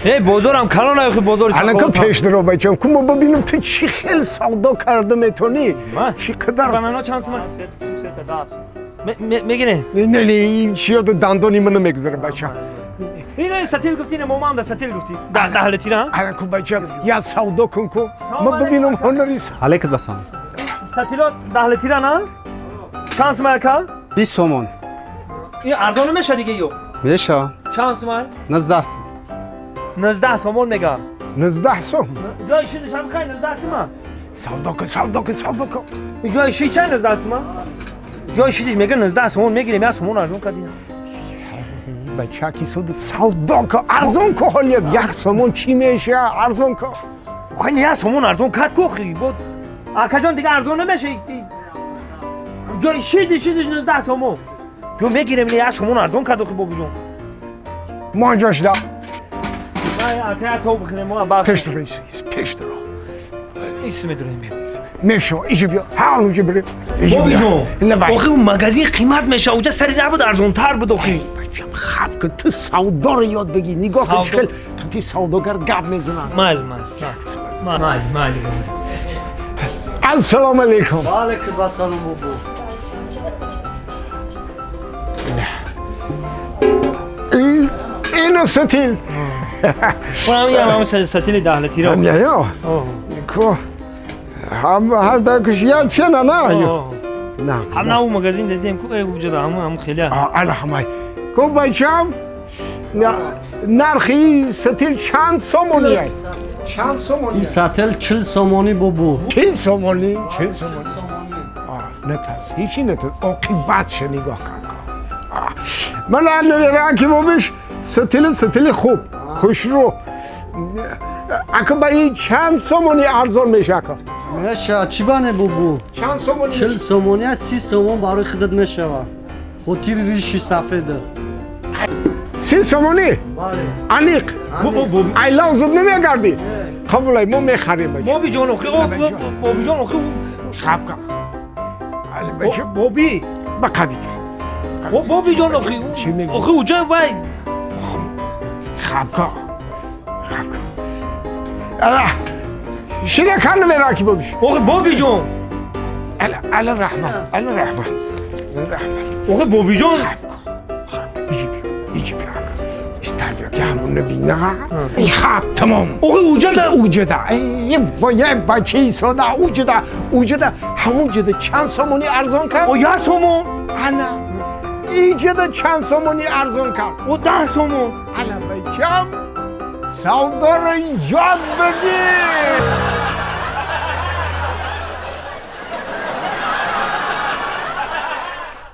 Э, бозорам калон охи, бозори. Алака пеш даро, бачам, ку мо бибинем, ту чӣ хел савдо карда метонӣ. Чӣ қадар. Банано чанд сум? Мегире? Не, не, чиё, дандони мана мегузара, бачам. Ина сатил гуфти, ина момам да сатил гуфти. 10 литра? Алаку, бачам, я савдо кун, ку мо бибинем ҳунари. Алейкум ассалом. Сатило 10 литра на? Чанд сум, ака? 20 сомон. Ин арзон меша диге ё? Меша. Чанд сум? 19 сом. 19 сомон мега. 19 сом. Ҷои шидаш ҳам хай 19 сума. Савдо кун, савдо кун, савдо кун. Ҷои шид чанд 19 сума? Ҷои шидиш мега 19 сомон мегирем, як сомон арзон кардина. Бача, ки суд, савдо кун, арзон кун. Ҳолия 1 сомон чӣ меша? Арзон кун. Хай, 1 сомон арзон кард ку охи. Бо акаҷон, дига арзон намеша. Ҷои шидиш 19 сомон. Ё мегирем, 1 сомон арзон кард охи, бобиҷон. Мо шуда. Ака, як тоб бихӯрем мо бахш. Пеш даро, пеш даро. Ис медурем. Мешо, иҷа биё, ҳа, онуҷа бирем. Бобиҷон, Не. охи магазин қимат меша, уҷа сари набуд, арзонтар буд охи. Бачам, хаб ки ту савдоро ёд бигир, нигоҳ кун, чӣ хел қати савдогар гап мезанад. Майли, майли, майли, майли. Ассалому алейкум. Ва алейкум ассалом, бобо. Ину сатил. Ҳам сатили 10 литра. Ё ку ҳам ҳар дакш як чена на? На. Ҳам на, у магазин дидем ку, уҷада ҳам ҳам хеле. Ана ҳамай ку, бачам, нархи сатил чанд сомонӣ? Чанд сомонӣ? Ин сатил 40 сомонӣ, бобо. 40 сомонӣ, 40 сомонӣ. Натарс, ҳечи натарс, оқибатша нигоҳ кун. Ман Акимович, сатили, сатили хуб, хушрӯ. Ака, ба ин чанд сомонӣ арзон меша, ака? Меша, чӣ бане, бобо? Чанд сомонӣ? 40 сомонӣ, 30 сомон барои худат мешава, хотири риши сафеда. 30 сомонӣ? Бале. Аниқ? Айлав зуд намегардӣ? Қабулай, мо мехарем. Бобиҷон, охи, бобиҷон, охи. Хаб боби. Ба қавита. Бобиҷон, охи, охи, уҷа вай. Хаб ка, хаб ка. Шида кан намераки, бобиш. Охи, бобиҷон. Ала раҳмат, ала раҳмат, раҳмат. Охи, бобиҷон. Иҷи биё, иҷи биё, истар биё, ки ҳамон набина. Хаб, тамом. Охи, уҷада. Уҷада вая, бачаи сода, уҷада, уҷада, ҳамуҷада чанд сомонӣ арзон кард? О, 1 сомон. Ана иҷада чанд сомонӣ арзон кард? О, 10 сомон. Ана, бачам, савдоро ёд бигир.